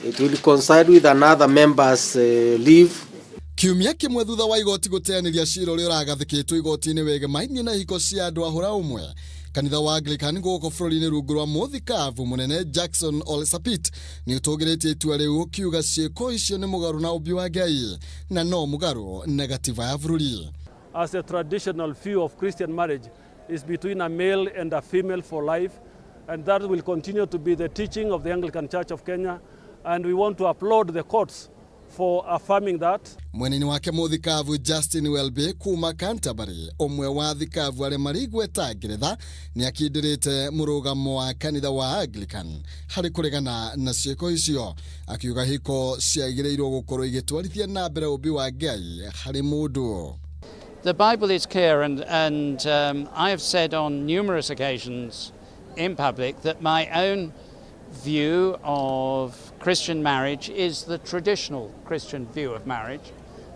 It will coincide with another member's leave. Kiumia kĩmwe thutha wa igoti gũteanĩria cira ũrĩa ũragathĩkĩtwo igoti-inĩ wĩgemainie na ihiko cia andũ a hũra ũmwe, kanitha wa Anglican gũkũ bũrũri-inĩ rungu rwa mũthikabu mũnene Jackson Ole Sapit nĩ ũtũgĩrĩtie itua rĩu, ũkiuga ciĩko icio nĩ mũgarũ na ũmbi wa Ngai na no mũgarũ na gatiba ya bũrũri. As a traditional view of Christian marriage is between a male and a female for life, and that will continue to be the teaching of the Anglican Church of Kenya, and we want to applaud the courts for affirming that. Mwena-inĩ wake, mũthikabu Justin Welby kuma Canterbury, ũmwe wa thikabu arĩa marĩ igweta Ngeretha, nĩ akindĩrĩte mũrũgamo wa kanitha wa Anglican harĩ kũregana na ciĩko icio, akiuga hiko ciagĩrĩirwo gũkorwo igĩtwarithia na mbere ũmbi wa Ngai harĩ mũndũ. The Bible is clear, and I have said on numerous occasions in public that my own view of Christian marriage is the traditional Christian view of marriage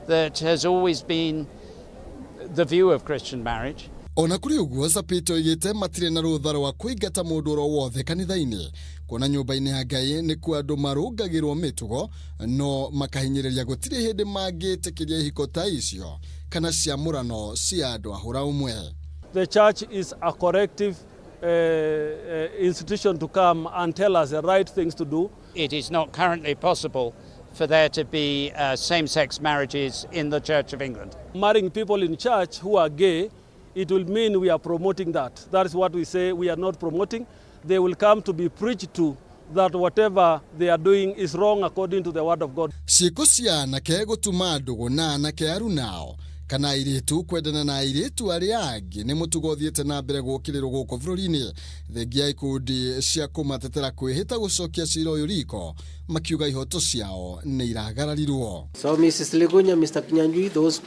that has always been the view of Christian marriage. Ona kũrĩ ũguo, Sapit oigĩte matirĩ na rũtha rwa kũingata mũndũ oro wothe kanitha-inĩ, kuona nyũmba-inĩ ya Ngai nĩkuo andũ marũngagĩrwo mĩtugo, no makahinyĩrĩria gũtirĩ hĩndĩ mangĩtĩkĩria ihiko ta icio kana ciamũrano cia andũ a hũra ũmwe. The church is a corrective institution to come and tell us the right things to do. It is not currently possible for there to be same-sex marriages in the Church of England. Marrying people in church who are gay, it will mean we are promoting that. That is what we say we are not promoting. They will come to be preached to that whatever they are doing is wrong according to the word of God. Ciĩko cia anake gũtuma ndũgũ na anake arunao kana airĩtu kwendana na airĩtu arĩa angĩ nĩ mũtugo ũthiĩte na mbere gũkĩrĩrwo gũkũ bũrũri-inĩ, thengia ikundi cia kũmatetera kwĩhĩta gũcokia cira ũyũ riko, makiuga ihoto ciao nĩ iragararirwo. So Mrs. Ligunya, Mr. Kinyanjui, those